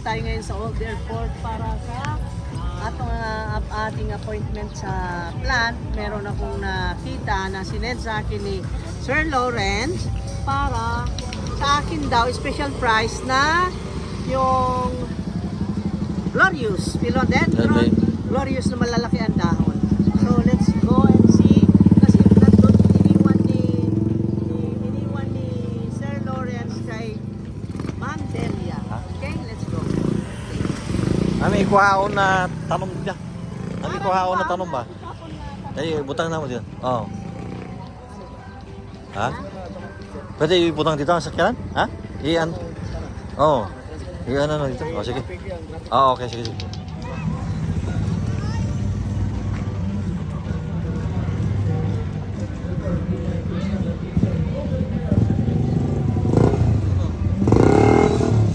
tayo ngayon sa Old Airport para sa atong ating appointment sa plant. Meron akong nakita na sinend sa akin ni Sir Lawrence para sa akin daw special price na yung Glorious Philodendron. Glorious na malalaki ang dahon. So let's go and see kasi nandun iniwan ni Sir Lawrence kay Ma'am Delia. Okay, let's go. Ami ikuhaon na tanom dia. Ami ikuhaon na tanom ba? Ay, butang na mo dito. Oo. Ha? Pwede ibutang dito ang sakyan? Ha? Iyan. Oo. Iyan ano dito? Oh, sige. Oh, okay, sige, sige.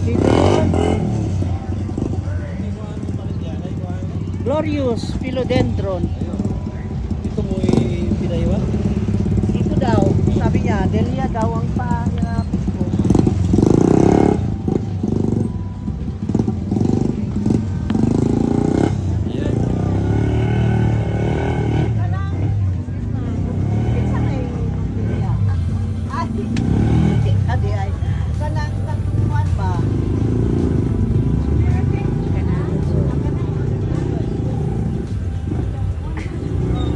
Dito yun. Glorious Philodendron. Ito mo pinaiwan? Dito daw, sabi niya, Delia daw ang paa niya ko. Kinsa may Delia? Ay, adi ay. Kanang tagpuan ba?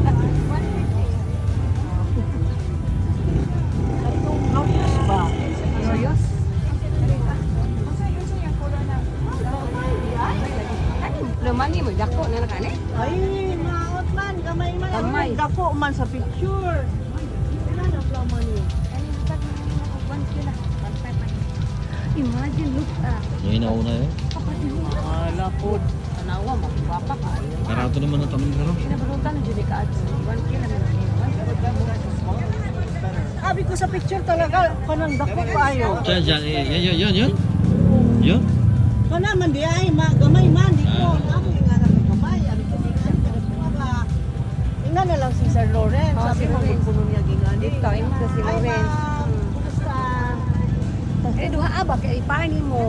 Katong Glorious ba? Glorious? Lumani mo, dako na lang kani. Ay, maot man, gamay man. Gamay. Dako man sa picture. Wala na flower ni. Imagine, look ah. Yung inauna yun. Wala po. Tanawa, magpapa ka. Karato naman ang tanom karon. Pinabalutan na dyan ka ads. 1K na lang. Sabi ko sa picture talaga, kanang dako kaayo. Diyan, diyan. Eh, yan, yan, yan, yan. Yun. Kana man di ay, ma, gamay man, di ko. Ako yung anak ng gamay. Abi ko, di ka ba? Ingnan na lang si Sir Lawrence. Oh, Sabi si ko, Lawrence. puno niya gingani. Dito, imo sa si Ay, Lawrence. ma'am. Kumusta? Eh, duha aba, kay ipar ni mo.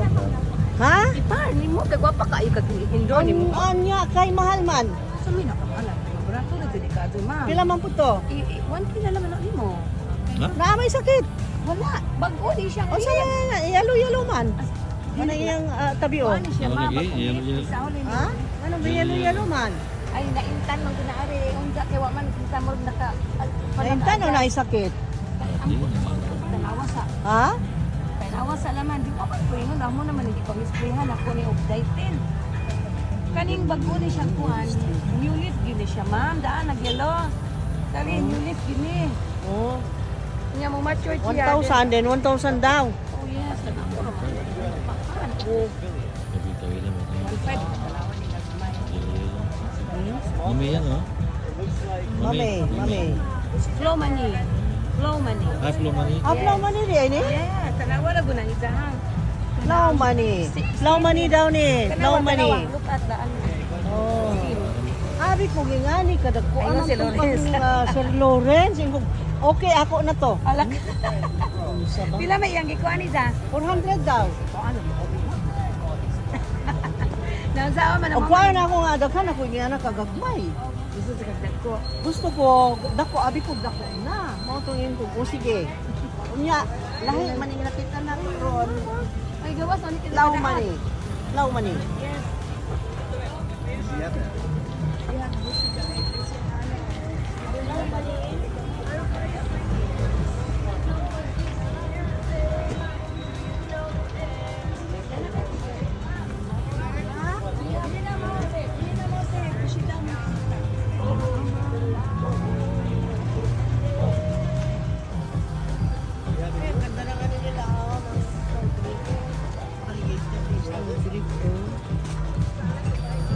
Ha? Ipar ni mo, kay gwapa ka, kag indoor ni mo. Ang anya, kay mahal man. Sa mi nakamalan. Barato na dyan ka ads, ma'am. Pila man po to? 1K na lang ni mo. Ha? Na may sakit. Wala, bago ni siya. O sa yellow yellow man. Ano iyang tabi o? Ano siya, Ano ma'am? lagi? Bago Yellow, ni- yellow. sa huli ni- Ha? Ano ba yellow yellow man? Ay, naintan man kunaari. Unsa kay wa man kita mo naka Naintan o naisakit? Tanawa sa Ha? tanawa sa laman di pa man ko ingon amo naman hindi pa misprehan ako ni updated. Kaning bago ni siya kuan, new leaf gyud ni siya, ma'am, daan nagyelo. Kani new leaf gyud ni. Oh, Nya mo mature siya. 1,000 then 1,000 daw. Oh yes, tanawa ra man. Oh. Sabi, tawid naman. 1.5 tanawa ni gagmay. Mami yan, oh. Mami, mami. Flow money. Flow money. Ay, flow money. Ah, flow money di ay ni? Yeah, tanawa ra gud ang isahang. Flow money. Flow money daw ni. Flow Tanawa, money. tanawa. Look at the ano. Oh. Abi ko gingani kadagko Ayun, anong si Lawrence. tungkol, Sir Lawrence. Ingon, okay ako na to. Alak. Unsa ba? Pila may iyang gikuan ni sa? 400 daw. Naunsa man O kuha na ako nga daghan ako ingana kagagmay. Gusto sa kagdag ko. Gusto ko dako abi ko dako na. Mao tong ingon ko, o sige. Unya lahi man ning nakita na ron. Ay gawas ani kita. Flow money. Flow money. Yes. Eh, ganda ng ano nila, oh, ng stone brick. Ay, stone brick, oh.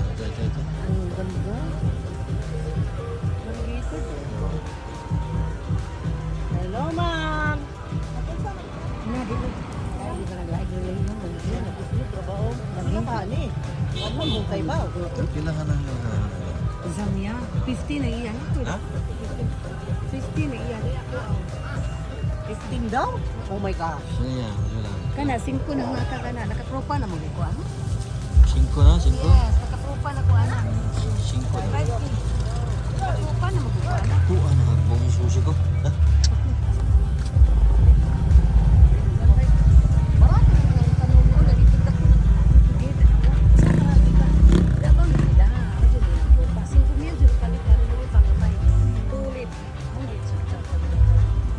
Ito, ito, ito. Ang ganda. Variegated, oh. Hello, ma'am. Na di ko. Di ka naglaig Trabaho. Ano ka, ni? Huwag mo mong kay baw. Kailangan ng... Zamya, 50 na iyan. Ha? 50 na iyan. 15 daw? Oh my gosh. Ano yan? Ano lang? Kana 5 na nga ka kana nakatropa na mo ko ano? 5 na, 5. Yes, nakakupa na ko ana. 5 na. 5K. Nakakupa na magkuha na. Tuan na buong susi ko. Ha? Marami na ang tanong mo, nagkikita ko na. Sa mga kita. Dabang gida. 5,000 jud palit ano mo pangapay. Tulip. Ang gitsa.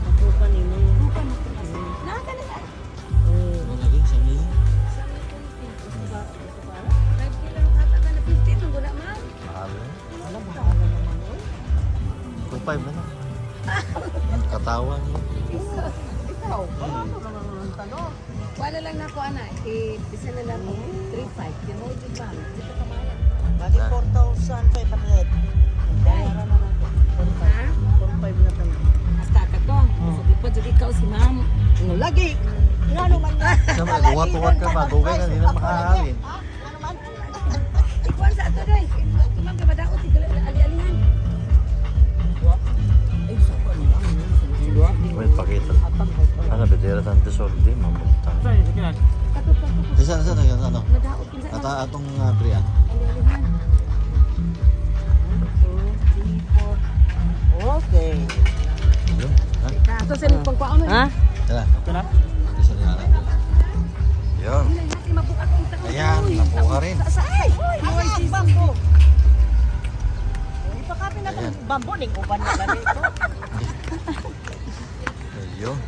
Makuha ni mo. Kupa na ko. Naka na. Ano lagi sa niyo? Sa mga gusto ba? Gusto ba? 5K lang kata ka na 15 ang guna ma'am. Mahal. Wala, bahala naman. Oy. 2.5 na lang. Katawan niyo. Ikaw, wala mo naman ang tanong. Wala lang na ako ana. Eh, bisa na lang ko 3.5. Tinuod jud ma'am. Di ka kamaya. Bali 4,500. Bayaran na natin. Ha? 4,500 na tayo. Basta ka to. So, di pa jud ikaw si ma'am. Ano lagi? Ngano man na? Sa mga tuwat-tuwat ka ba? Dugay ka, hindi na makahalin. Ha? Ano man? Ikuan sa ato day. Ma'am ka madaot sige ali-alihan. Ay, sa ko lang. Wait, pakita. Ano, bedera tante soldi, mamutang. Kato kato. Isa, isa, isa, ano? Madaot kinsa Ata atong priyan. Ali-alihan. 1, 2, 3, 4. Okay. Yun. Ha? Ato sa pagkuan. Ha? Tara. Isa na lang. Yun. Ayan, nakuha rin. Ay! Ay, ang bambo. Ipakapin na itong bambo. Ning uban na ganito. Ayun.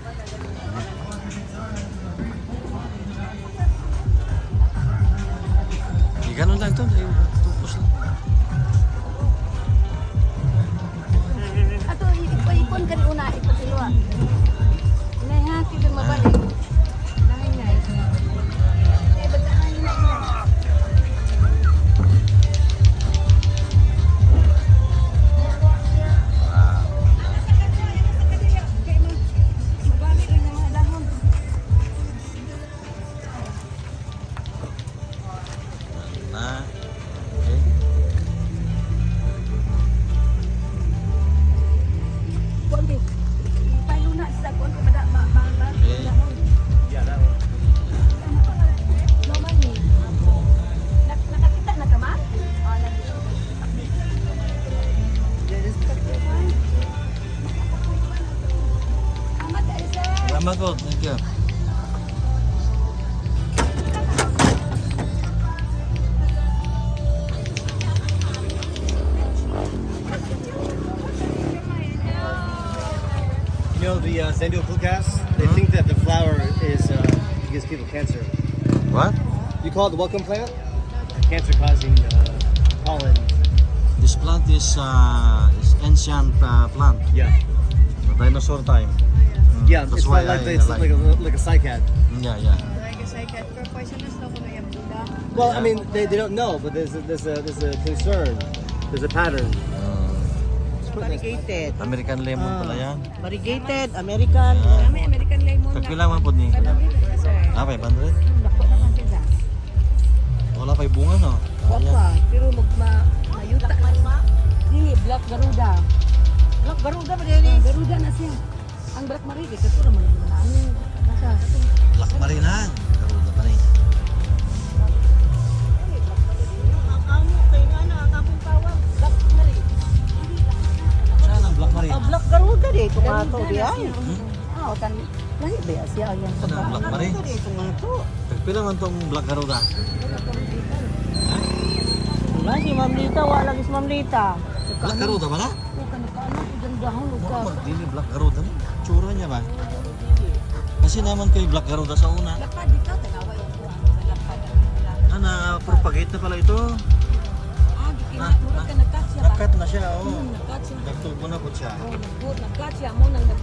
Eh, ganun lang ito. Eh, tupos lang. Ato ipon kani una ipatiluwa. Inay ha kita mabalik. Lain ngay. Eh basta ay na ina. Mabalik lang ang mga dahon. Na. Okay. Kuan be. Pailo na sa kuan ko mada ma ma ma. Okay. Yeah, that one. Mama ni. Nakakita na ka ma? Oh, Salamat kayo, sir. Salamat po. Thank you. You know the Zendioculcas? They think that the flower is gives people cancer. What? You call it the welcome plant? Cancer-causing pollen. This plant is ancient plant. Yeah. Dinosaur time. Yeah, That's it's why not like I it's like like a cycad. Yeah. Like a cycad, pero poisonous daw kuno yung buda. Well, I mean, they don't know, but there's a concern. There's a pattern. Variegated. American lemon pala yan. Variegated, American. Kami American lemon na. Tagpila man po ni. 500 sir. Ah, 500? Dako naman sila. Wala pa'y bunga, no? Wa pa, pero magma mayuta na. Dili Black Garuda. Black Garuda ba din? Garuda na siya. Ang Black Marie kay kato naman ang ano. Nasa Black Marinan. Garuda pa rin. Ang amo kay nga na ang akong tawag. Black Marie. Saan ang Black Marine? Ah, Black Garuda di ito nga to Garuda di na ay. siya. Ah, tan lahi ba ya siya ang Saan ang Black Marine? Garuda di ito nga to. Tagpila man tong Black Garuda. Wala si Ma'am Lita, wala lagi si Ma'am Lita. Black Garuda ba na? O kan kaano ug dahon ug Wala, dili Black Garuda na. Tsura niya ba? Kasi naman kay Black Garuda sa una. Lapad dito tanawa yung kuan sa lapad. Ah, na-propagate na pala ito. Ah, gikina mura ka nagkat siya ba? Nakat na siya, oo. Nagkat siya. Nagtubo na po siya. Oh, nagbuot nagkat siya mo nang nag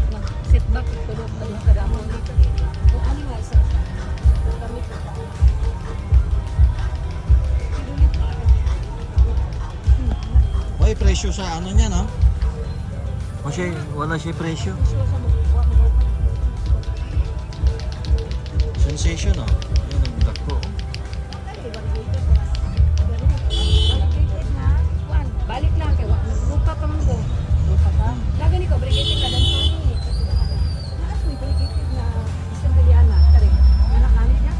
setback tulog na yung kadamon dito. O ano nga isa siya. Gamit ko pa. May presyo sa ano niya, no? Kasi wala siya presyo. Sensation, no? Yan ang dako. Balik lang kay wa lupa pa man ko. Lupa ka. Laga ni ko obligated na danson ni. Naas mo obligated na isang Galiana kare. Anak nani niya.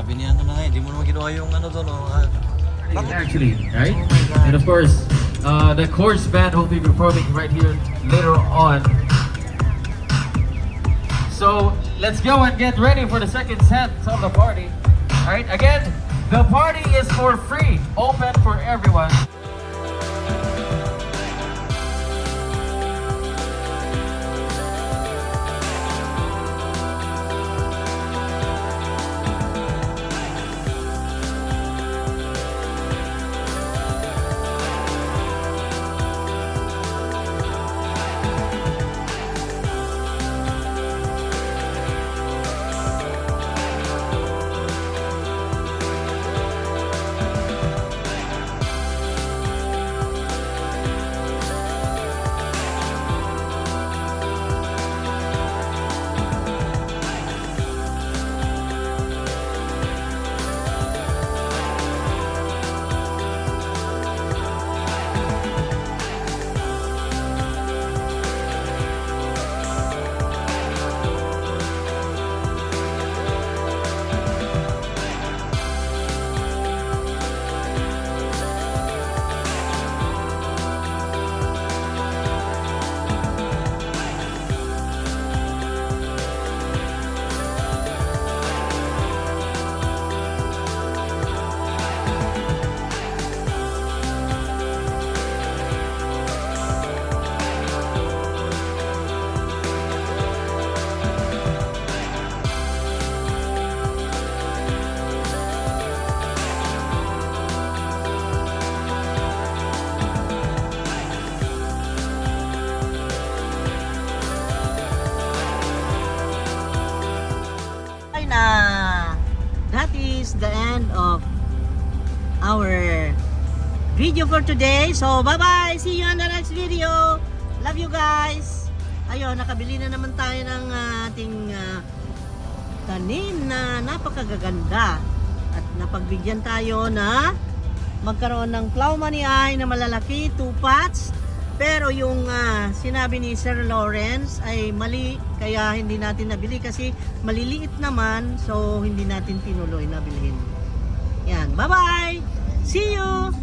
Sabi niya ano na nga, hindi mo naman ginawa yung ano doon. Oh. Ah, bakit? Actually, right? Oh my God. And of course, the chorus band will be performing right here later on. So let's go and get ready for the second set of the party. All right, again, the party is for free, open for everyone. Ay na! That is the end of our video for today. So, bye-bye! See you on the next video! Love you guys! Ayun, nakabili na naman tayo ng ating tanim na napakagaganda. At napagbigyan tayo na magkaroon ng plowmanii na malalaki, two pots. Pero yung sinabi ni Sir Lawrence ay mali, kaya hindi natin nabili kasi maliliit naman, so hindi natin tinuloy na bilhin. Yan, bye-bye! See you!